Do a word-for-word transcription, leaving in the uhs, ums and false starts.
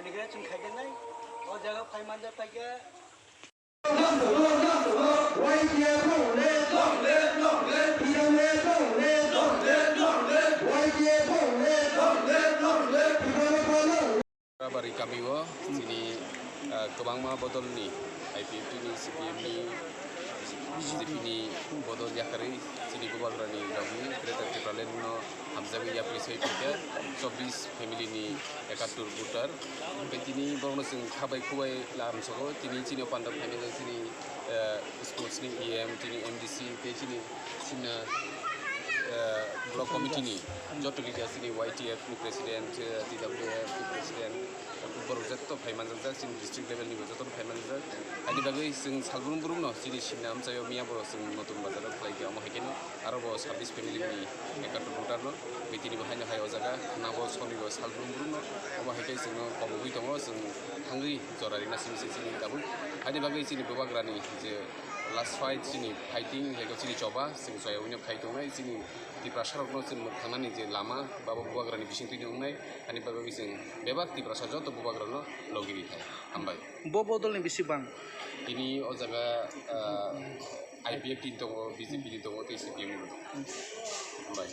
Inauguration khai de nai, o jaga phai manja phai khe. Bari kamio chini, ah, kwbangma bodolni I P F T ni, C P M ni, B J P ni bodol yakarwi chini bubagrani rokni Greater Tipraland no hamjagwi yapri soi phaikha chobbish family ni ekattor voter. Tei tini borokno chwng kha bai khu bai lamsogo, tini chini panda phainai chini, eh, sports ni E M, chini M D C tei chini Simna, eh, block committee ni joto leader chini Y T F ni president, eh, T W F ni president, borok joto phai manjak, chini district level ni bo joto phai manjak. Ani bagwi chwng salbrum brum no chini Simna amchaio miya borok chwng notun bazar o khlai khe, omo hai khe no aro bo chobbish family ni ekattor voter no tini bo haino hai o jaga khna bo soni bo salbrum brum no, omo hai khe chwng no kobogwi tongo, chwng thangwi jora rina simi se chini tabuk. Ani bagwi chini bubagrani je last fight chini fighting, hai khe chini choba, chwng soya wngno khai tongnai, chini Tiprasa rokno chwng mwkhangnani je lama, babo bubagrani bisingtwi wngnai, ani bagwi chwng bebak Tiprasa joto bubagrano logi rithai. Hambai. Bo bodolni bisi bang? Tini o jaga, ah, I P F T ni tongo, B J P ni tongo, tei C P M ni tongo. Hambai.